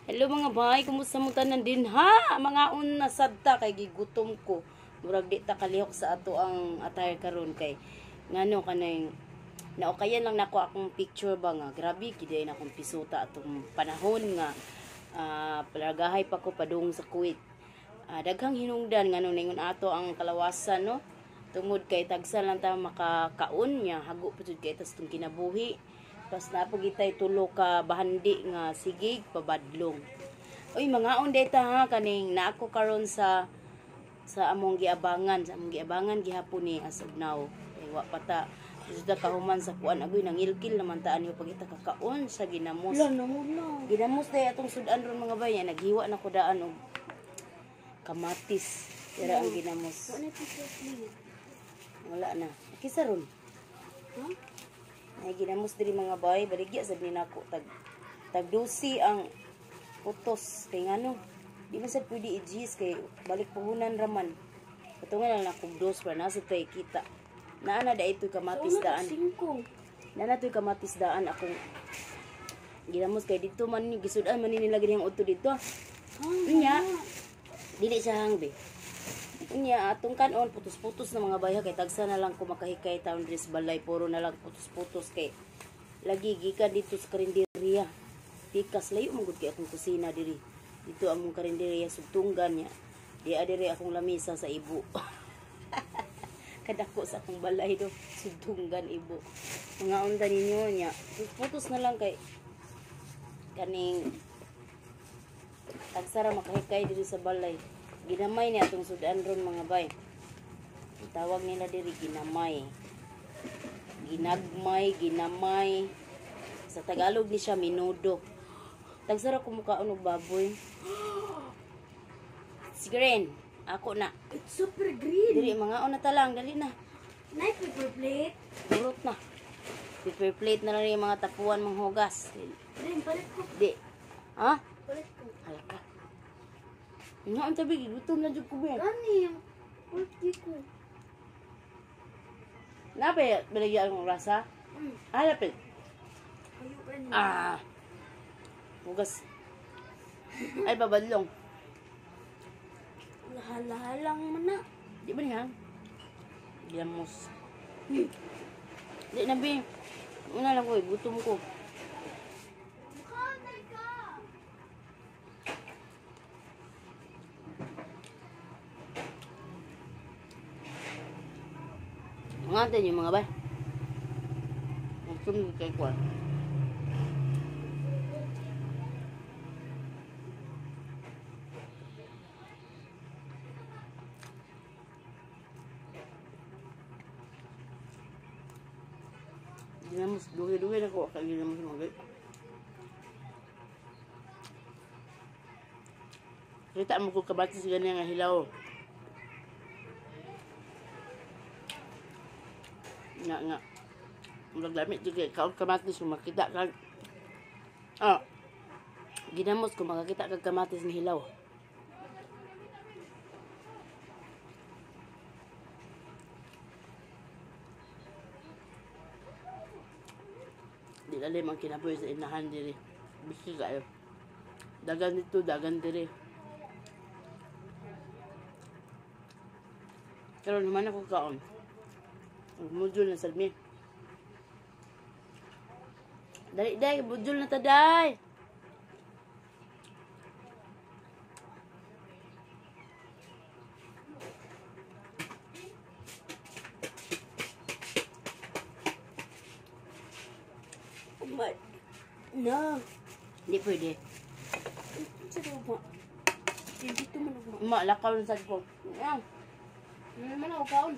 Hello mga bay, kumusta mo tanan din ha? Mga una sadta kay gigutom ko. Murag di ta kalihok sa ato ang attire karon kay ngano kanang naukayan lang nako akong picture ba nga grabe giday na akong pisuta atong panahon nga palargahay pa ko padung sa Kuwait. Daghang hinungdan ngano ningon ato ang kalawasan, no? Tungod kay tagsa lang ta makakaon niya, hago pa jud kay tas tong kinabuhi. Pas na pagitay tulo ka bahandi nga sigig pabadlong. Uy, mga data ha, kaning naako karon sa among giabangan, sa among giabangan gihapon ni as of now. Eh, wa pa ta jud kahuman sa kuan, agoy nangilkil naman taan yo pagita kakaon sa ginamos. Ginamos day atong sudan ron mga bay, naghiwa na ko daan og kamatis. Dira ang ginamos. Wala na. Kisa ron. Huh? Ay ginamos diri mga bay, baligya sad ni nako tag 12 ang putos kay ngano. Di man sad pwede i-gis kay balik puhunan raman. Katungan lang nakog dos para nasa tay kita. Naa na da ito'y kamatis daan. Naa na to'y kamatis daan akong ginamos kay dito man ni gisudan man ni nila ganiyang udto dito. Unya dili siya hangbi. Unya atong kanon putos-putos na mga bayha kay tagsa na lang ko makahikay taon diri sa balay, puro na lang putos-putos kay lagi gikan dito sa karinderya. Pikas layo man gud kay akong kusina diri. Dito among karinderya sugtunggan niya. Di adiri akong lamesa sa ibo. Kadako sa akong balay do sugtunggan ibo. Mga unta ninyo niya. Putos na lang kay kaning tagsara makahikay diri sa balay. Ginamay ni atong sudan ron mga bay. Tawag nila diri ginamay. Ginagmay, ginamay. Sa Tagalog ni siya minudo. Tagsara kumukaon og baboy. It's green. Ako na. It's super green. Diri mga una ta lang, dali na. Nice paper plate. Durot na. Paper plate na lang yung mga tapuan mong hugas. Green, palit ko. Di. Ha? Palit ko. Halaka. Nga ang tabi, gutom na jud ko ba. Gani, palit ko. Napay, binigyan akong rasa. Ah, lapit. Ah. Hugas. Ay, babadlong. Lahala-halang man na. Di ba niya? Ginamos. Di na, bi. Una lang ko, gutom ko. Mga natin yung mga bay. Gutom ko kay Kwan. Ginamos, dugi-dugi na ko. Kaya ginamos mga bay. Kita mo ko kabatis ganyan nga hilaw. Nga nga. Murag lamit jud kay kaon kamatis kung makita kag ginamos kung makakita kag kamatis nga hilaw. Di lalim ang kinabuhi sa inahan diri. Bisi kayo. Dagan dito, dagan diri. Pero naman ako kaon. Mudjol na salmi. Dali, day. Mudjol na ta, day. No. Hindi pwede. Sige, dito man ako. Ma, lakaw na sad ko. Yan. Ano naman ako kaon?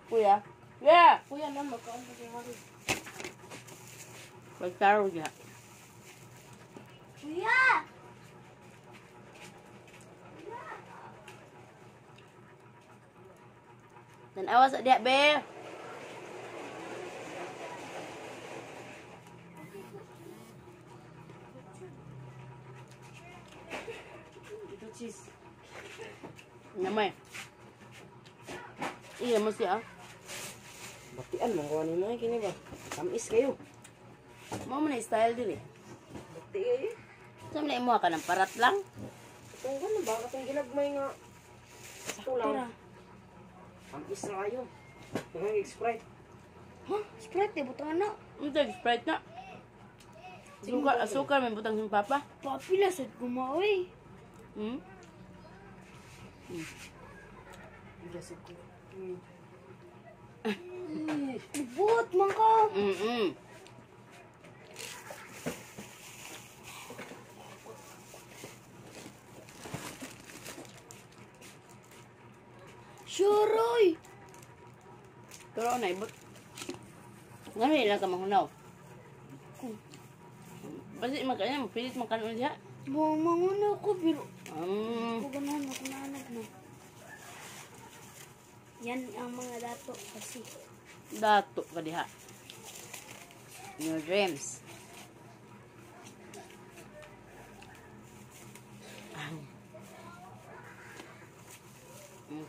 Kuya. Yeah! Kuya na, magkaon pa siya karon. Pagtaro niya. Kuya! Tanawa sa diya, be. Ito cheese. Namay. Iya mo siya. Batian mo kuha nimo kini ba? Tamis kayo. Mo man na style diri. Bati kayo. Sa man imo ka ng parat lang. Itong gano'n ba? Katong gilagmay nga. Sakto lang. Tara. Ang isa kayo. Mga Sprite. Ha? Sprite, di butang na. Unsa Sprite na? Sukar, asukar may butang sa papa. Papila sad gumaoy. Hmm? Bilasog ko. Ibot man ka. Shuroy. Pero na ibot. Ngano ila ka mahunaw? Basi man kanya pilit man kanon diha. Manguna ko pero ko ganahan ako na anak na. Yan ang mga dato kasi. Dato ka diha. Your dreams.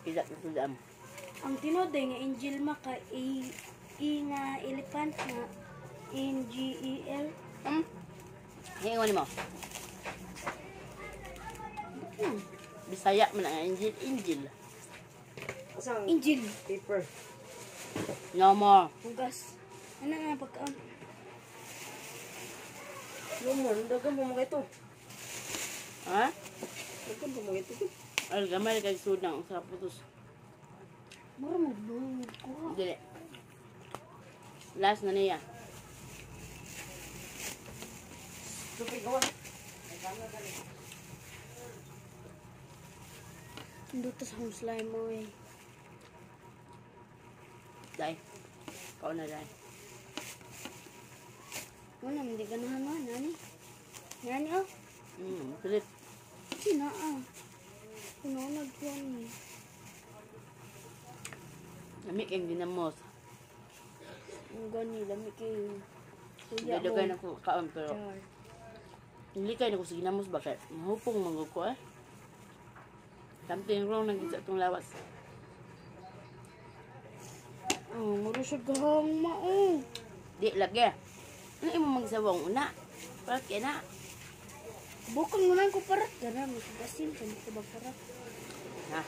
Pila ka sudam. Ang tinuod ay nga angel maka i, i nga elephant nga N G E L. Hingon nimo. Bisaya man ang angel, angel. Asang Angel. paper. No more. Hugas. Ano nga pagkaon? No more. Dagan pa mga ito. Ha? Dagan pa mga ito. Ay, gamay kay sudang sa putos. Mura mo lumod ko. Dili. Last na niya. Tupig gawa. Nandito sa home slime mo eh. Dai. Kau na dai. Wala, hindi ka nahan mo. Nani? Nani oh. Pilit. Sina ah. Kuno nagkuhan eh. Lami kang ginamos. Ang gani, lami kayo. Kuya Hindi mo. na ko kaon pero Char. hindi kayo na ko sa ginamos ba kay mahupong manggod ko eh. Something wrong na gid sa atong lawas. Oh, mura siya gahang mao. Di lagi. Ano imo magsawang una? Bakit na? Bukon mo na ko parat. Gana, may kabasin. Kami ko ba parat? Ha?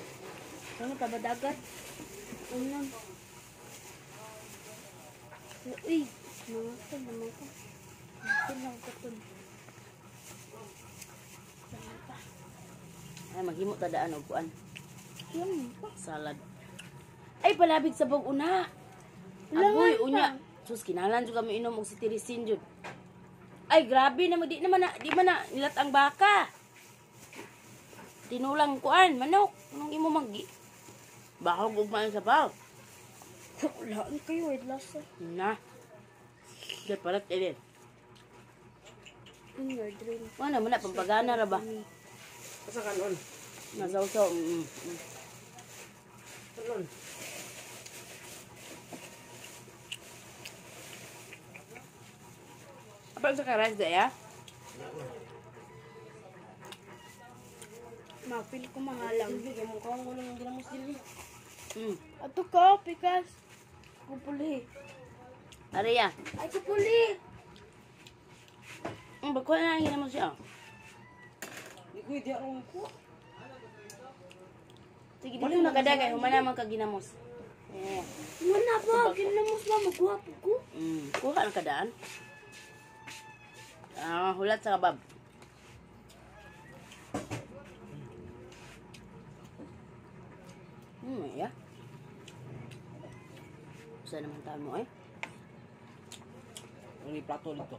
Ano ka ba dagat? Ano? Uy, mga ko, mga ko. Ito lang ko to. Dami pa. Ay maghimo ta daan og kuan. Yan pa. Salad. Ay palabig sa bag una. Langan Agoy unya. Sus kinalan jud kami inom og cetirizine jud. Ay grabe na di naman na di man na nilat ang baka. Tinulang kuan manok. Anong imo mag Bahog ug man sa baw. Laan kayo, eh, lasa. Na. Di parat eh. In your dream. Wala man na pampagana ra ba? Asa kanon? Nasawsaw. Kanon. Apa sa ka rice ya? Mapil ko mahalang. Hindi kay mo kaon ko lang ginamos dili. Ato ka, pikas. Kupuli. Areya. Ay, kupuli. Bagko na ang ginamos siya. Di ko di ako ko. Sige, dito na kadagay. Humana man ka ginamos. Eh. Wala ba? Ginamos ba? Magwapo ko. Kuha ang kadaan. Ah, hulat sa kabab. Ya. Usa naman taon mo eh. Ang plato dito.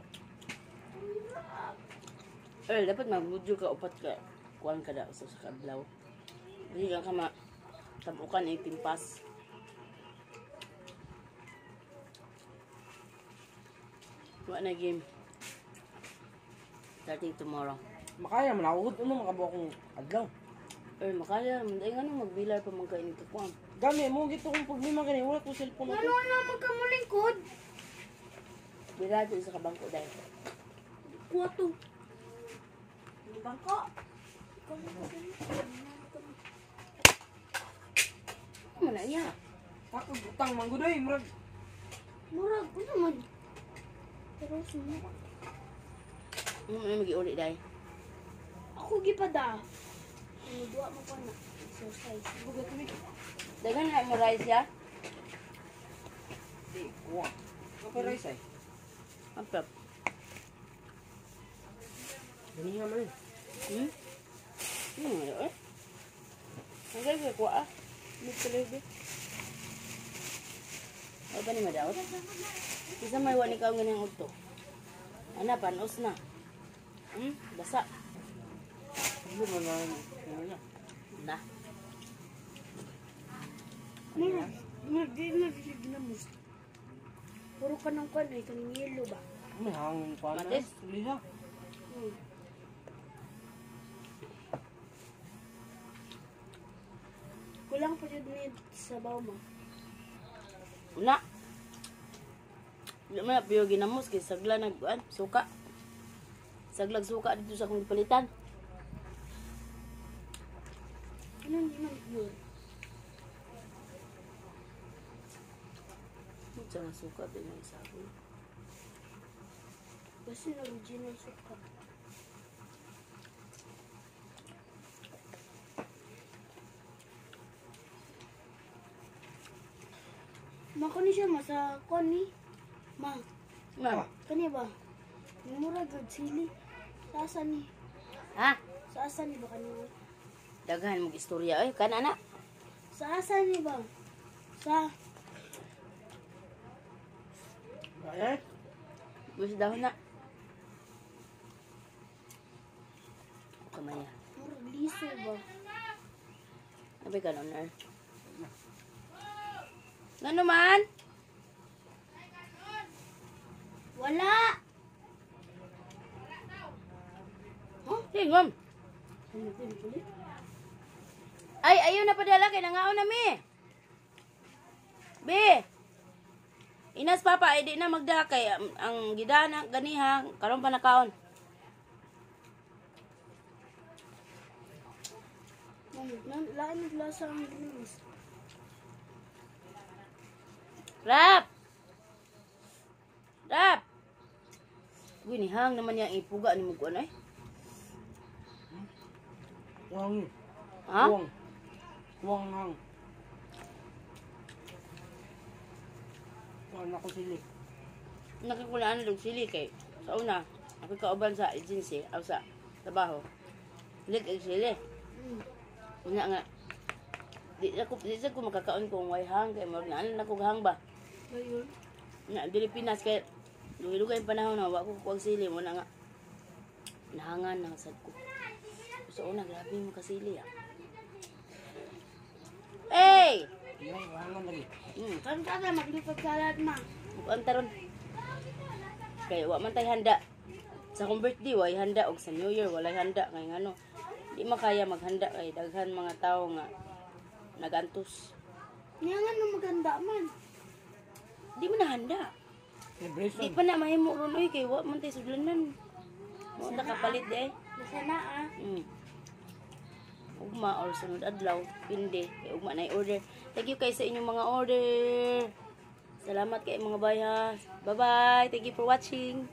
Eh, dapat magmudyo ka upat ka kuan ka da sa kadlaw. Dili ka ma tabukan ay timpas. Wa na game. Starting tomorrow. Makaya man ako ano makabuo akong adlaw. Eh, makaya man dai ngano magbilar pa man kain ka kuan. Gami mo gito kong problema kani wala ko cellphone Ano ako. na magkamulingkod? Bilar sa kabangko dai. Kuha to. Bangko. Ano na iya? Takog utang man gudoy murag Murag, ano man? Pero sumo. Ano man magiuli dai. Ako gipada. Ano duwa mo pa na. Exercise. Bugat kami. Daghan na mo rice ya. Di, kuwang. Kapag rice ay. Apap. Ganiha man eh. Eh. Ang galing ko ah. May tuloy ba? Ay ba ni madaot? Isa may wani ka ang ganang udto. Ana, panos na. Basa. Ano ba na? Ano na? Na. Murag, murag di na na mo. Puro ka ng kwan ay kaning yellow ba? May hangin pa na. Matis? Liha. Kulang pa jud ni sa baw mo. Una. Di man na piyo ginamos kay sagla nagkuan, suka. Saglag suka dito sa akong palitan. Ano hindi man yun? Unsa nga suka din ang sabi. Basta na original suka. Ma kani siya ma sa kwan ni. Ma, Ma'am. kani ba? Mura gud sili. Sa asa ni? Ha? Sa asa ni ba kani? Daghan mong istorya oy, kana na. Sa asa ni ba? Sa Eh? Gusto dahon na. Kamaya. murag liso ba? Abi ka nun, er. Ngano man? Wala. Huh? Tingom. Ano ba yung kulit? Ay, ayaw na padala kay nangaon na mi. Be. Inas papa ay di na magda kay ang gidana ganiha karon pa nakaon. Lain naglasa ang ginamas. Rap. Rap. Uy, nihang naman yang ipuga ni mo kuan ay. Kuwang. Ha? Kuwang. Kuwang hang. Kuwang ako sili. Nakikulaan na sili kay sa una ako kauban sa agency aw sa trabaho. Lig og sili. Una nga di sa ko makakaon kung way hang kay murag naan na ko hang ba. Ayun. Na dili Pinas kay dugay-dugay ang panahon na wa ko kuwag sili mo na nga nahangan na sad ko. Sa una grabe mo kasili ah. Hey! Yung hangan lagi. Karon ka ta maglipad salad ma. Mukuan taron. Kay wa man tay handa. Sa akong birthday way handa og sa New Year walay handa kay ngano. Di makaya maghanda kay daghan mga tawo nga nagantos. Niya nga no maganda man. Di man na handa. Celebration. Di pa na mahimo ron oy kay wa man tay sudlanan. Mo ta kapalit di ay. Basta na ah. Ugma or sunod adlaw, pinde kay ugma na order. Thank you kay sa inyong mga order. Salamat kay mga bayas. Bye-bye. Thank you for watching.